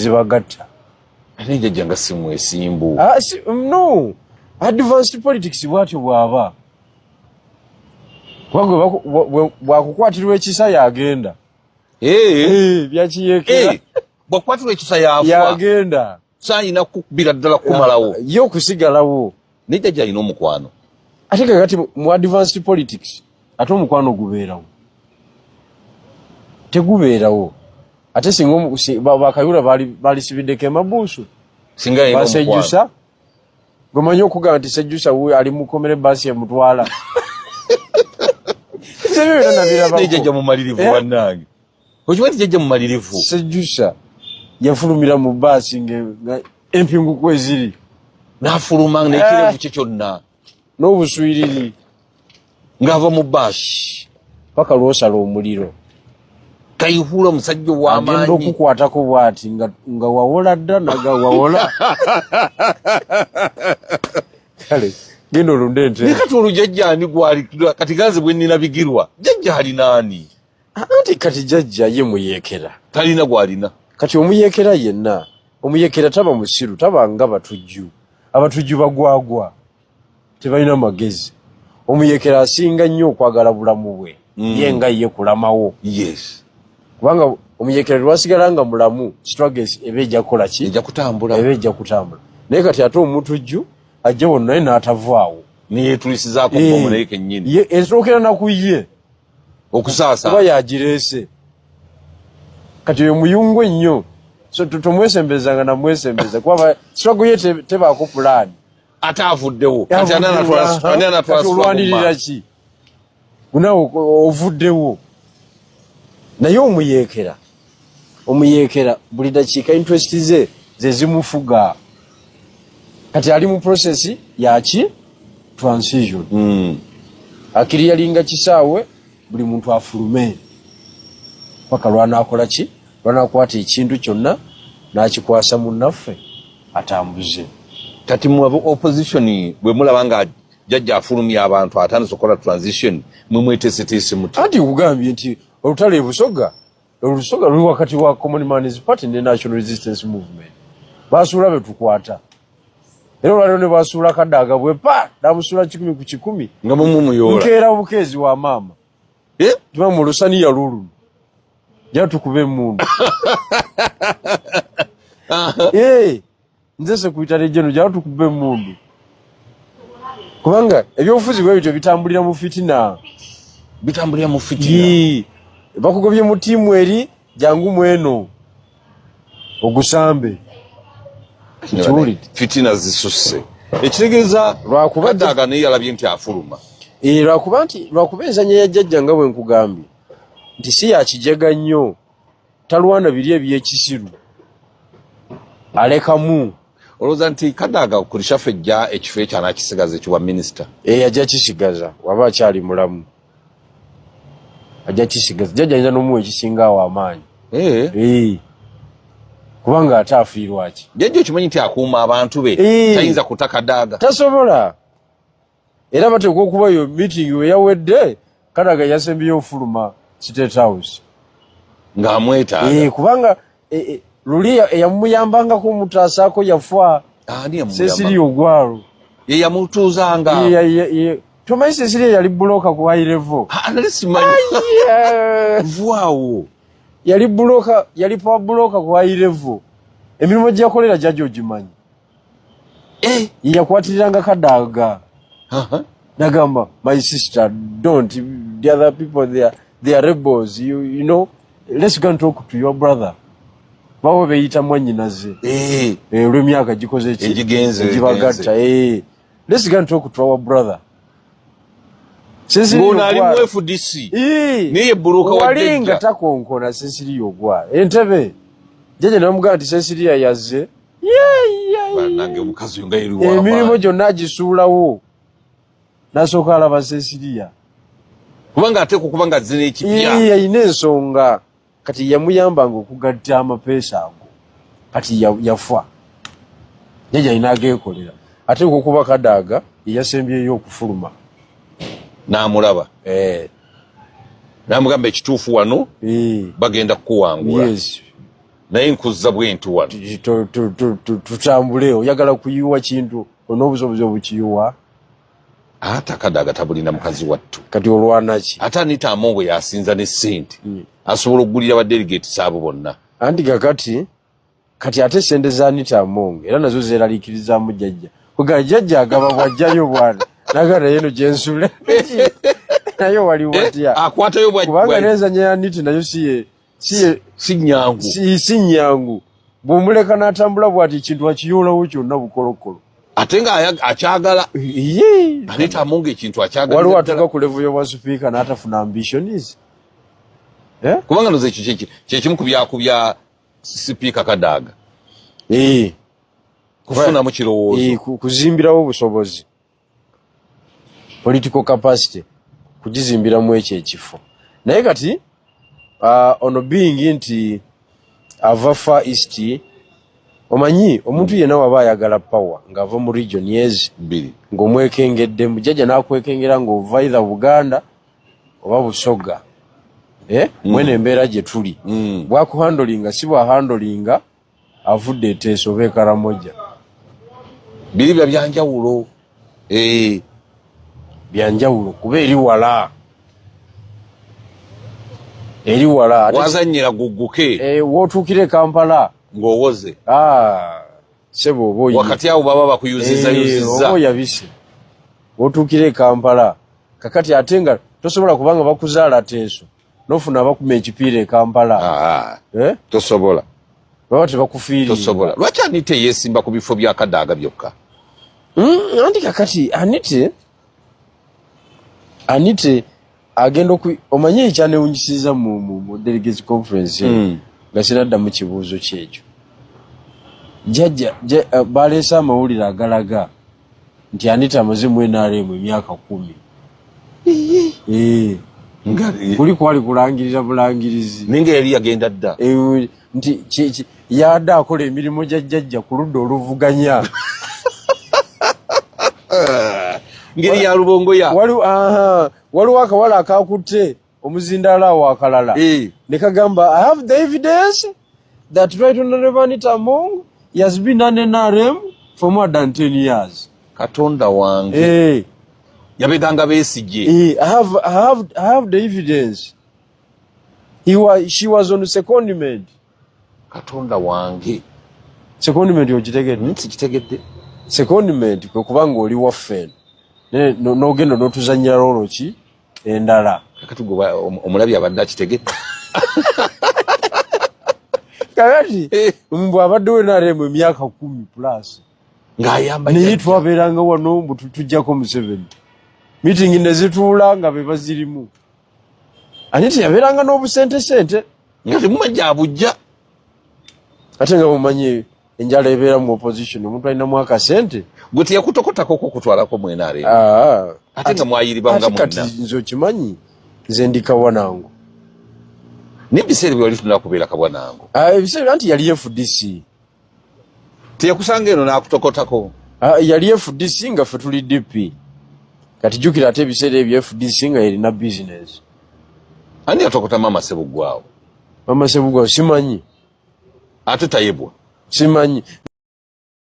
Ezibagatta. Ate jjajja nga si mwesimbu. Ah, si, no, advanced politics bwatyo bwaba, kubanga bwakukwatirwa ekisa yagenda. Eh. Eh, byakiyekera. Eh, bwakwatirwa ekisa yafa. Yagenda. Sayina kukubira ddala kumalawo. Ye okusigalawo. Naye jjajja alina omukwano. Ate kakati mu advanced politics ate omukwano gubeerawo, tegubeerawo. Ate singa bakayula balisibiddeko emabuusu. Singa alina omukwano. Basejjusa, gwemanyi okugamba nti Sejjusa wuyo ali mukomere, baasi emutwala. Ebyo byonna nabirabako. Naye jjajja mumalirivu. Eh? Bannange, okimanyi nti jjajja mumalirivu? Sejjusa yafulumira mu baasi nga empingu kweziri. N'afuluma n'ekirevu kye kyonna. N'obuswiriri. Ng'ava mu baasi. Paka lwosala omuliro. Kayihura omusajja Agenda ow'amaanyi. Okukwatako bwati nga wawola dda, naga wawola. Kale genda olunde ente. Naye kati olwo jjajja ani gwali? Kati ganze bwe nnina Bigirwa, jjajja alina ani? Anti kati jjajja ye muyeekera. Talina gwalina. Kati omuyeekera yenna, omuyeekera taba musiru, taba nga batujju. Abatujju bagwagwa, tebalina magezi. Omuyeekera asinga nnyo okwagala bulamu bwe ye nga ye kulamawo. Kubanga omuyeekera lwasigala nga mulamu, struggle eba ejja kukola ki? Ejja kutambula. Eba ejja kutambula. Naye kati ate omutujju ajja wano naye n'atavaawo. Neyeetulisizaako bomu naye kennyini. Ye esookera naku ye okusaasa. Kuba yagireese. Kati oyo muyungu ennyo, so tomwesembezanga namwesembeza, kuba struggle ye tebaako pulaani. Ate avuddewo kati, ani anatwala? Kati olwanirira ki gunawe ovuddewo? Naye omuyeekera buli dakiika interest ze ze zimufuga. Kati ali mu process yaki? Transition. Akiri yalinga kisaawe, buli muntu afulume paka lwanakola ki? Lwanakwata ekintu kyonna n'akikwasa munnaffe atambuze. Kati mu opposition, bwe mulaba nga jjajja afulumya abantu, atandise okukola transition, mwe mweteeseteese muti? Anti nkugambye nti olutalo e Busoga, olusoga luli wakati wa Common Man's Party ne National Resistance Movement. Basuula betukwata, era olwaliro ne basuula Kadaaga bwe pa namusuula 100 ku 100. Nga mumumuyoola. Nkeera bukeezi wa maama. Eh? Tuba mu lusaniya luluno jatukuba emundu. Eh, nze sekuyitale jeno, jatukuba emundu, kubanga ebyobufuzi bwe bityo bitambulira mu fitina. Bitambulira mu fitina. Yee. Bakugobye mu tiimu eri, jangu mweno ogusambe. Kiwulidde? Fitina zisusse, ekitegeeza Lwakuba Kadaaga naye yalabye nti afuluma. Eh, lwakuba enzanya ya jjajja, nga bwe nkugambye nti si yakijega nnyo, talwana biri ebyekisiru, alekamu. Olowooza nti Kadaaga ku reshuffle ejja ekifo ekyo anakisigaza, ekibwa minisita? Eh, ajja kisigaza. Waba akyali mulamu ajja kisigaza. Jjajja ayinza n'omuwa ekisinga awo amaanyi. Eh. Eh. Kubanga ate afiirwa ki? Jjajja okimanyi nti akuuma abantu be. Eh. Tayinza kuta Kadaaga. Tasobola. Era bateekwa okuba yo meeting we yawedde, Kadaga yasembyeyo ofuluma State House. Ng'amwetaaga. Eh, kubanga luli eyamuyambangako omutaasaako yafa. Ani yamuyamba? Cecilia Ogwalo. Ye yamutuuzanga? Tomanyi Cecilia yali broker ku high level? Ah, nali simanyi. Vwawo. Yali broker, yali power broker ku high level. Emirimu gye yakolera jjajja ogimanyi. Eh. Yakwatiriranga Kadaaga. Nagamba, "My sister, don't. The other people, they are rebels. You know, let's go and talk to your brother." Bawe beyita mwannyinaze. Eh. Eh, olw'emyaka gikoze ki? Egigenze, Egibagatta. Eh. Let's go and talk to our brother. Cecilia Ng'ono ali mu Ogwal. FDC. Eh. Naye broker wa Wali jjajja. nga takonkona Cecilia Ogwal. Entebe. Jjajja namugamba nti Cecilia yazze. Ye, ye, ye. Bannange, omukazi oyo nga yeri Emirimu w'amaanyi. gyonna agisuulawo. Nasooka alaba Cecilia. Kubanga ateekwa okuba nga azze n'ekipya. Ye, yalina ensonga. Kati yamuyambanga okugatta amapeesa ago. Kati yafa. Jjajja alina ageekolera. Ateekwa okuba Kadaaga ye yasembyeyo okufuluma. N'amulaba. Eh. N'amugamba ekituufu wano Eh. bagenda kukuwangula. Yes. Naye nkuzza bwenti wano. Tutambule, oyagala kuyiwa kintu olina obusobozi obukiyiwa. Ate Akadaaga tabulina mukazi wattu. Kati olwana ki? Ate Anita Among yasinza ne ssente. Asobola okugulira ba delegates abo bonna. Anti kakati kati ate sente za Anita Among era nazo zeeraliikirizaamu jjajja. Kuga jjajja agaba bw'ajjayo bwana. Naga naye eno gye nsula. Naye wali watya? Akwatayo bwa Kubanga n'enzannya ya Anita nayo si ye si nyangu. Si nyangu. Bw'omuleka n'atambula bw'ati ekintu akiyoolawo kyonna bukolokolo. Ate nga akyagala. Ye. Anita Among ekintu akyagala. Waliwo atuuka ku level y'obwa sipiika n'atafuna ambitions. Eh? Kubanga ndoza ekyo kye kimu ku byakubya sipiika Kadaga. Kufunamu kirowoozo. Kuzimbirawo obusobozi. Political capacity kugizimbiramu ekyo ekifo. Naye kati ono being nti ava Far East, omanyi omuntu yenna waba ayagala power ng'ava mu region ezi bbiri ng'omwekengedde mujjajja n'akwekengera ng'ova either Buganda oba Busoga, mwene embeera gye tuli bwakuhandlinga si bwahandlinga avudde eteeso oba Ekaramoja. Biri bya byanjawulo. Byanjawulo kuba eri wala, eri wala. Wazannyira gugguke. Wootuukira e Kampala ng'owoze. Ah, sebo oba wakati awo baba bakuyuziza yuziza. Oba oyabise wootuukira e Kampala. Kakati ate nga tosobola kubanga bakuzaala Teeso nofuna abakuma ekipiira e Kampala. Ah, Eh? Tosobola. Baba tebakufiirira. Tosobola. Lwaki Anita yeesimba ku bifo bya Kadaaga byokka? Anti kakati Anite agenda oku omanyi ekyanewunyisiza mu delegates conference nga sinaddamu kibuuzo kyekyo, jjajja baleese amawulire agalaga nti Anita amaze mu NRM emyaka 10. Kuli kwali kulangirira bulangirizi. Naye nga yali yagenda dda. Nti yadde akola emirimu gya jjajja ku ludda oluvuganya. Ngeri ya Lubongoya. Waliwo akawala akakutte omuzindaalo awo akalala ne kagamba, "I have the evidence that Right Honorable Anita Among has been an NRM for more than 10 years." Katonda wange. Yabeganga Besigye. I have the evidence. She was on secondment. Katonda wange. Secondment okitegedde? Sikitegedde. Secondment kwe kubanga oli waffe n'ogenda n'otuzannyira role ki endala. Kakati gwe omulabi abadde akitegedde. Kakati mbw abaddewo NRM emyaka 10 plus ng'ayamba naye jjajja. Twabeeranga wano mbu tujjako Museveni, meeting ne zituula nga be bazirimu. Ani teyabeeranga n'obusente sente nga temumajja abujja. Ate nga mumanyi enjala ebeera mu opposition, omuntu alinamu akasente. Gwe teyakutokotako okutwalako mu NRM? Ah. Ate nga mwayiribanga Ate kati mwenna. nze okimanyi nze ndi kabwanangu. Naye ebiseera bye wali tunala kubeera kabwanangu. Ah, ebiseera anti yali FDC. Teyakusanga eno n'akutokotako? Ah, yali FDC nga ffe tuli DP. Kati jjukira ate ebiseera ebyo FDC nga erina business. Ani yatokota Mama Sebuggwawo? Mama Sebuggwawo simanyi. Ate tayebwa. Simanyi.